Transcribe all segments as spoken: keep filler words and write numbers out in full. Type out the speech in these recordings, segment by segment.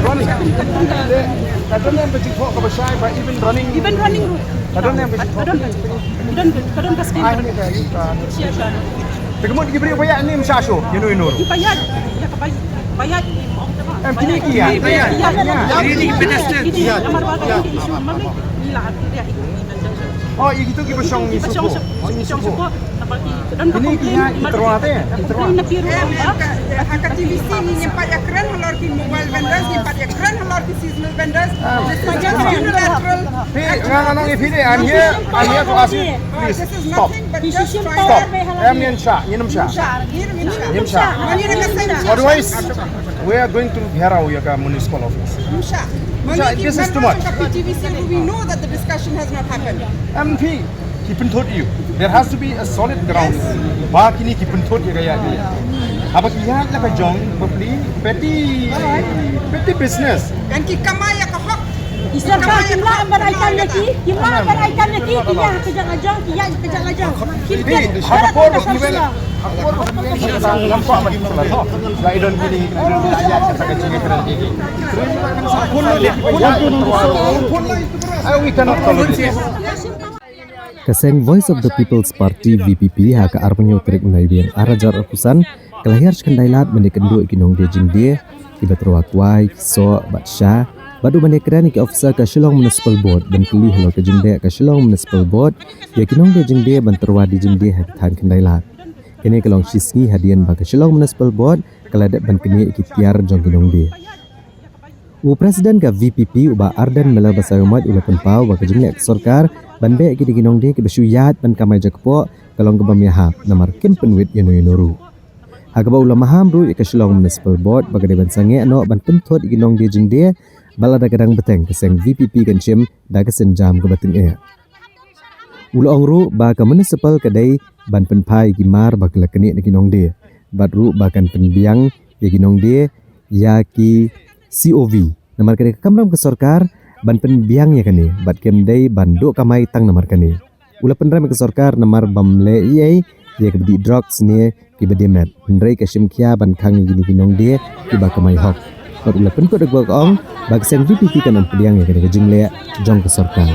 Running. Ka don em ka jingkhoh kaba shai ba even running. Even running route. Ka don em ka jingkhoh. Ka don, ka don, ka don ka scheme. Ai, ni ka, ka. Te ka mut ki briew ba ïaid ym shah shuh, ïano ïano. Ki ba ïaid, ïa ka ba ïaid, ba ïaid. Em, kine ki ïaid. Ba ïaid. Ïaid. Ïaid. Ïaid. Ïaid. Ïaid. Ïaid. Ïaid. Ïaid. Ïaid. Oh, ïa kito kiba shong ngi shuh. Kiba shong shuh. Ngi shuh. Kine ki ïa ki tyrwa te, ki tyrwa. Em, em, ka, ha ka T V C ngi ngim pat ïakren halor ki mobile vendors, ngim pat ïakren halor ki seasonal vendors. Ah. This is just unilateral. Phi, nga, nga ong ïa phi de, I'm here, I'm here to ask you, please, stop. This is nothing but just trying. Stop. Em, ngin shah, ngin ym shah. Ngin ym shah. Ngin ym shah. Otherwise, we are going to gherao ïa ka municipal office. Ngin ym shah. This is too much. P T V C, we know that the discussion has not happened. Em, phi, ki pynthut ïa u. There has to be a solid ground. Ba kine ki pynthut ïa ka ïa. Haba ki ïaid la ka jong, bapli, petty, petty business. And ki kamai ïa ka hok. Ki sorkar kim lah ban ai kam ïa ki, kim lah ban ai kam ïa ki, ki ïaid ka jong ka jong, ki ïaid ka jong ka jong. Ki, ki, ha ka por ba ki wen, ha ka por ba ki wen, ki lam pa ban ki salah. Lah i don kine, ki ïaid ka jong ka jong ki. Ai, we cannot tolerate this. Ka seng Voice of the People's Party, V P P, ha ka arphew tarik u Naiwieng arhajar arphew san, ka la hiar sha khyndai lad ban ïakynduh ïa ki nongdie jingdie, kiba tyrwa kwai, ki soh, bad sha, bad u ban ïakren ïa ki officer ka Shillong Municipal Board, ban kylli halor ka jingdie ka Shillong Municipal Board ïa ki nongdie jingdie ban tyrwa die jingdie ha ki thaiñ khyndai lad. Kane ka long shisngi hadien ba ka Shillong Municipal Board ka la dep ban knieh ïa ki tiar jong ki nongdie. U President ka V P P, u Bah Ardent Miller Basaiawmoit, u la pynpaw ba ka jingleh ka sorkar ban beh ïa ki da ki nongdie kiba shu ïaid ban kamai jakpoh ka long kaba ym ïahap, namar kim pynwit ïano ïano ruh. Ha kaba u la maham ruh ïa ka Shillong Municipal Board ba ka dei ban sangeh noh ban pynthut ïa ki nongdie jingdie, bad lada ka dang bteng ka seng V P P kan shim da ka sienjam kaba tyngeh. U la ong ruh ba ka municipal ka dei ban pynphai ïa ki mar ba ki la knieh na ki nongdie, bad ruh ba kan pynbiang ïa ki nongdie ïa ki C O V. Namar ka dei ka kamram ka sorkar ban pynbiang ïa kane, bad kim dei ban duh kamai tang namar kane. U la pynrem ïa ka sorkar namar bym leh ei ei ïa kiba dih drugs ne kiba dih meth. Hynrei ka shim khia ban khang ïa kine ki nongdie kiba kamai hok. Bad u la pynkut da kaba ong ba ka seng V P P kan ym pdiang ïa kane ka jingleh jong ka sorkar.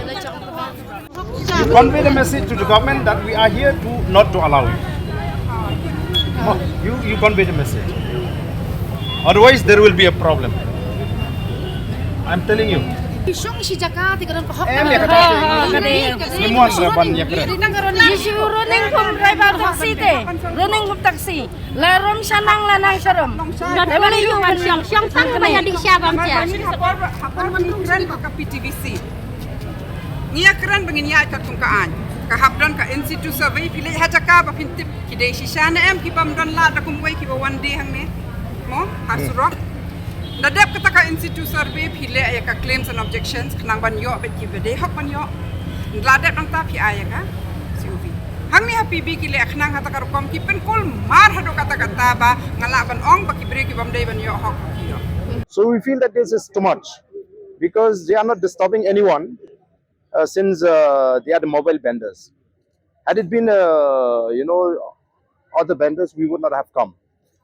You convey the message to the government that we are here to not to allow it. No, you, you convey the message. Otherwise, there will be a problem. I'm telling you. Shong shi jaka te ka don ka hok. Em, ïa kata. Ka dei. Ni mon ra ban ïa kren. Ni nang ka ron. Ni shu running kum driver taxi te. Running kum taxi. La rom sha nang, la nang sha rom. Ka dei ba ïoh ban shong, shong tang ba ïa dih sha bam sha. Ka por ba, ka por ba ngi kren ka P T V C. Ngi ïa kren ba ngin ïaid katkum ka aiñ. Ka hap don ka in situ survey, phi leit ha jaka ba phin tip ki dei shisha ne em, ki bym don lad da kumwei kiba wan die hangne. Mo, ha surok. Da dep kata ka in situ survey, phi leh ïa ka claims and objections, khnang ban ïoh beit kiba dei hok ban ïoh. La dep nangta phi ai ïa ka C O V. Hangne ha P B ki leh khnang ha kata ka rukom, ki pynkul mar haduh katta katta ba nga lah ban ong ba ki briew ki bym dei ban ïoh hok ki ïoh. So we feel that this is too much because they are not disturbing anyone, uh, since, uh, they are the mobile vendors. Had it been, uh, you know, other vendors, we would not have come.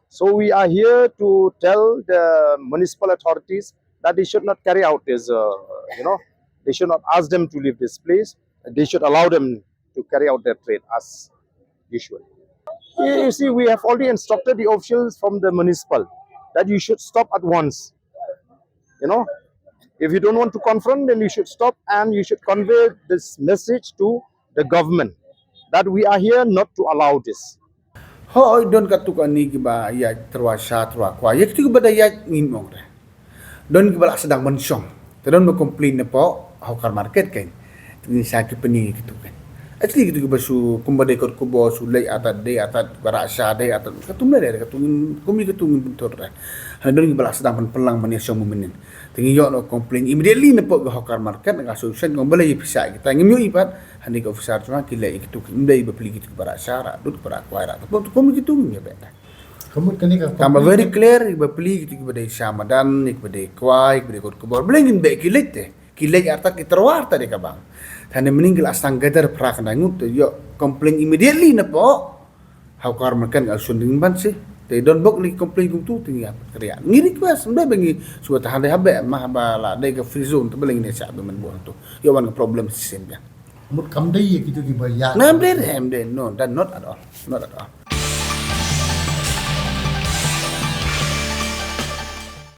So we are here to tell the municipal authorities that they should not carry out this, uh, you know, they should not ask them to leave this place. They should allow them to carry out their trade as usual. You, you see, we have already instructed the officials from the municipal that you should stop at once. You know, if you don't want to confront, then you should stop and you should convey this message to the government that we are here not to allow this. Hooid, don katto katne kiba ïa tyrwa sha tyrwa kwai. Ïa kito kiba da ïaid ngim ong re. Don kiba la sdang ban shong. Te don ba complain na pdeng Hawker Market kan. Te ngin sa ki pyni kito kan. Actually kitu kiba shu kumba dei kot kubor shu leit artat dei artat ba rah sha dei artat katu mlei dei katu ngin kum ïa katu ngin pyntur dei. Hana don kiba la sdang pynpynlang mane shong mynnin. Te ngi ïoh noh complain immediately na pok ka hawker market na ka solution kong ba lei pisa kita ngim ïoh ipat. Hana ka officer jong nga ki leit kitu kim dei ba pli kitu kiba rah sha rah dud kiba rah kwai rah. Te pok tu kum ïa kitu ngin ïa beh dei. Ka mut kane ka Kamba complain very clear ba pli kitu kiba dei sha madan kiba dei kwai kiba dei kot kubor. Ba lei ngin beh ki leit te. Ki leit artat ki tyrwa artat dei ka bang. Te hana mynnin ki la sdang gather phra khyndai ngut te ïoh complain immediately na pok. Hawker market ka shun ding ban shi. Te don bok lei complain kumtu te ngi ïa kria. Ngi request mbe ba ngi shu ta hana haba ma haba la dei ka free zone te ba lei ngi ne sha ba man buh tu. Ïoh wan ka problem system ïa. Mut kam dei ïa kitu kiba ïa. Ngam dei, ngam dei. No, that not at all. Not at all.